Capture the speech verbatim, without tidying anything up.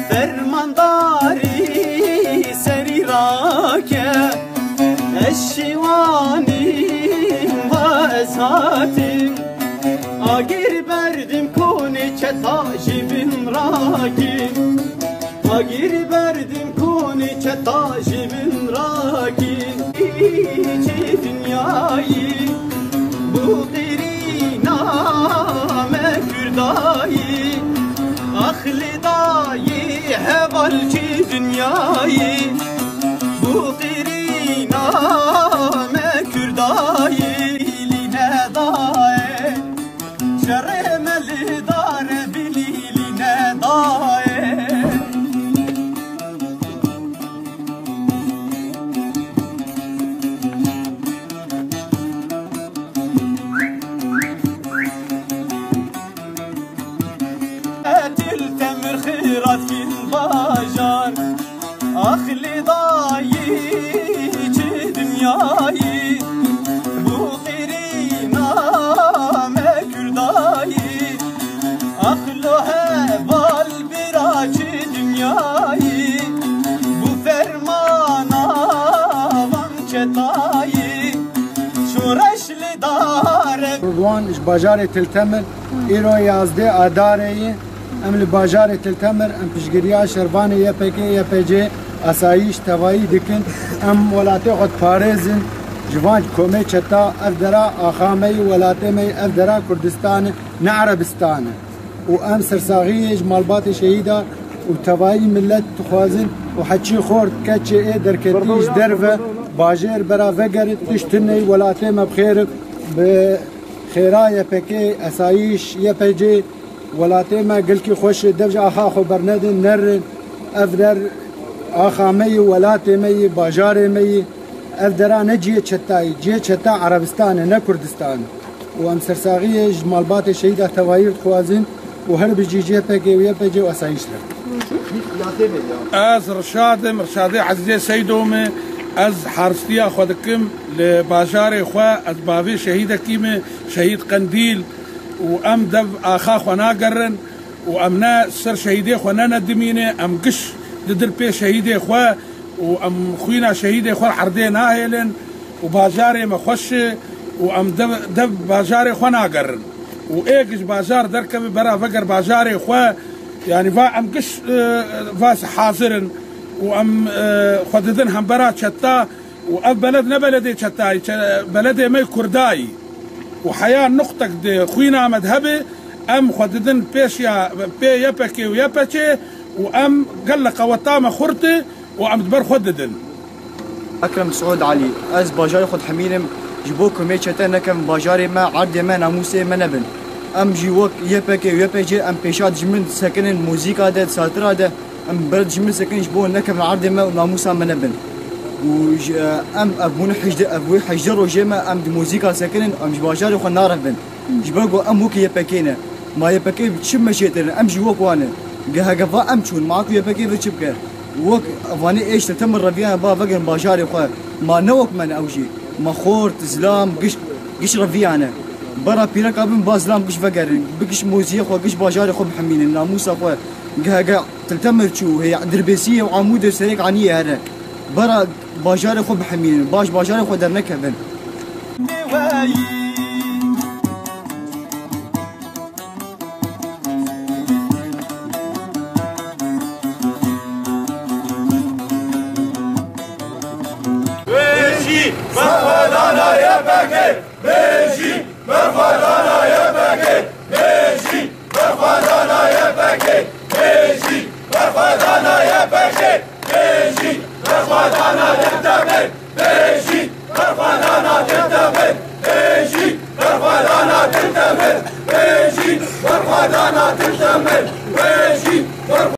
Fermandarî serî rake, ez şiwanîm va ez hatîm. Agir berdim konê çeta ji bin rakî. Agir berdim konê çeta ji bin rakî. Çi dinyayî bu qirîna me Kurdayî. Ax li dayî heval çi dinyayî. Bu qirîna me Kurdayî. Lî nedayê. Şerê me li dare bilî lî nedayê. Etil temir xirat kin bajar. Ax li dayî çi dinyayî. Bu qirîna me Kurdayî. Ax lo heval bira çi dinyayî. Bu fermana van çetayî. Şoreş li dare. Wan ji bajarê Til Temir, îro yazdeh Adarê ye. Em li bajarê Til Temir, em piştgiriya şervanê Y P G, Y P C, asayîş tevayî dikin. Em welatê xwe diparêzin ji van komê çeta. Ev dera axa me yî, welatê me yî, ev dera Kurdistan e, ne Erebistan e. Û em sersaxiyê ji malbatê şehîda û tevayî millet dixwazin û heçî xort keçê ê derketî ji derve bajêr bera vegerin, tişt tune ye, welatê me bi xêr, bi xêra Y P G, esayîş Y P C, welatê me gelkî xweş e, dev ji axa xwe bernedin, nerin. Ev der axa me yî, welatê me yî, bajarê me yî. Ev dera ne cihê çeta yî, cihê çeta Erebistan e, ne Kurdistan e. Û em sersaxiyê ji malbatê şehîda tevayî dixwazin û her bijî C P G û Y P C û esayîş re. Ez Rişad im, Rişadê Ezîzê Seydo me. Ez haristiya xwe dikim li bajarê xwe, ez bavê şehîdekî me, şehîd Qendîl, û em dev axa xwe nagerin û em ne ser şehîdê xwe ne nedimîne, em giş didin pê şehîdê xwe û em xwîna şehîdê xwe erdê nahêlin û bajarê me xweş e û em dev, dev bajarê xwe nagerin û ê giş bajar derkeve bera veger bajarê xwe, yanî va em giş, e, va hazir in û em, e, xwe didin hembera çeta û ev beled ne beledê çetayî, çe-, beledê me Kurdayî û heya nuqtek di xwîna me de hebe, em xwe didin pêşiya pê Y P G û Y P C û em gelek qeweta me xurt e û em di ber xwe didin. Ekrem Suud Elî, ez bajarê xwe dihemînim, ji bo ku mê çete nekevin bajarê me, erdê me, namûsê me nebin. Em jî wek Y P G û Y P C em pêşa dijmin disekinin, muzîka de, di satira de, em ber dijmin disekinin ji bo nekevin erdê me û namûsa me nebin. Û ji, em, ev bûne hejdeh, ev wê hejdeh rojê me, em di muzîka sekinin, em ji bajarê xwe narevin. Ji ber ku em wekî Y P G ne. Ma Y P G çi me çêtir in, em jî wek wan in. Ge-, hege va em çûn, ma ku Y P G ve çi bike? Wek vanê êş te temir reviyane ba vegerin bajarê xwe. Ma ne wek me ne ew jî. Ma xort, zilam, giş, giş reviyane. Bera pîreka bin ba zilam giş vegerin. Bi giş moziyê xwe, giş bajarê xwe bihemînin, namûsa xwe. Ge-, hege Til Temir çû, hê Dirbêsiyê û Amûdê serêk aniyê here. Bera bajarê xwe bihemînin, baş bajarê xwe dernekevin. Bêjî, berxwedana Y P G! Bêjî, berxwedana Y P G! Bêjî, berxwedana Y P G! Bêjî, berxwedana Y P G! Bêjî, berxwedana